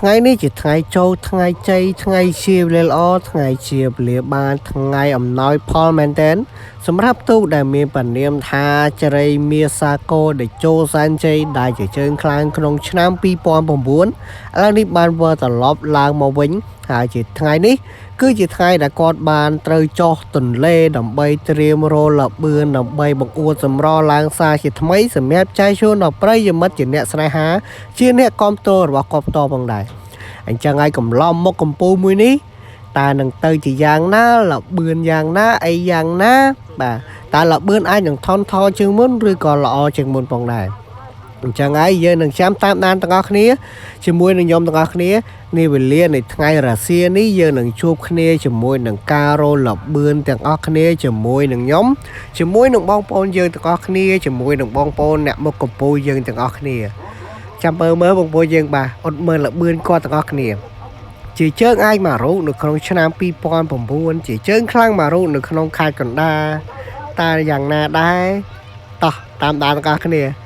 ថ្ងៃនេះជាថ្ងៃចូលថ្ងៃជ័យថ្ងៃជាវេលាល្អថ្ងៃជាវេលាបានថ្ងៃអំណោយផលមែនទែនសម្រាប់ទូកដែលមានបណ្នាមថាចរីមាសាគរដែលចូលសែនជ័យដែលជាជើងខ្លាំងក្នុងឆ្នាំ2009ឥឡូវនេះបានវិលត្រឡប់ឡើងមកវិញហើយជាថ្ងៃនេះគឺជាថ្ងៃដែលគាត់បានត្រូវចុះទន្លេដើម្បីត្រៀមរលបឿនដើម្បីបង្អួតសម្រឡើងសារជាថ្មីសម្រាប់ចែកជូនដល់ប្រិយមិត្តជាអ្នកស្នេហាជាអ្នកគាំទ្ររបស់គាត់ផ្ទាល់ផងដែរអញ្ចឹងហើយកំឡំមុខកំពូលមួយនេះតើនឹងទៅជាយ៉ាងណាលបឿនយ៉ាងណាអីយ៉ាងណាបាទតើលបឿនអាចនឹងថនថយជាងមុនឬក៏ល្អជាងមុនផងដែរអញ្ចឹងហើយយើងនឹងចាំតាមដានទាំងអស់គ្នាជាមួយនឹងខ្ញុំទាំងអស់គ្នានាវេលានៃថ្ងៃរាសៀនេះយើងនឹងជួបគ្នាជាមួយនឹងការរលបឿនទាំងអស់គ្នាជាមួយនឹងខ្ញុំជាមួយនឹងបងប្អូនយើងទាំងអស់គ្នាជាមួយនឹងបងប្អូនអ្នកមុខកំពូលយើងទាំងអស់គ្នាចាំមើលមើលបងប្អូនយើងបាទអត់មើលលបឿនគាត់ទាំងអស់គ្នាជាជើងអាចមករោគនៅក្នុងឆ្នាំ2009ជាជើងខ្លាំងមករោគនៅក្នុងខេត្តកណ្ដាលតើយ៉ាងណាដែរតោះតាមដានទាំងអស់គ្នា។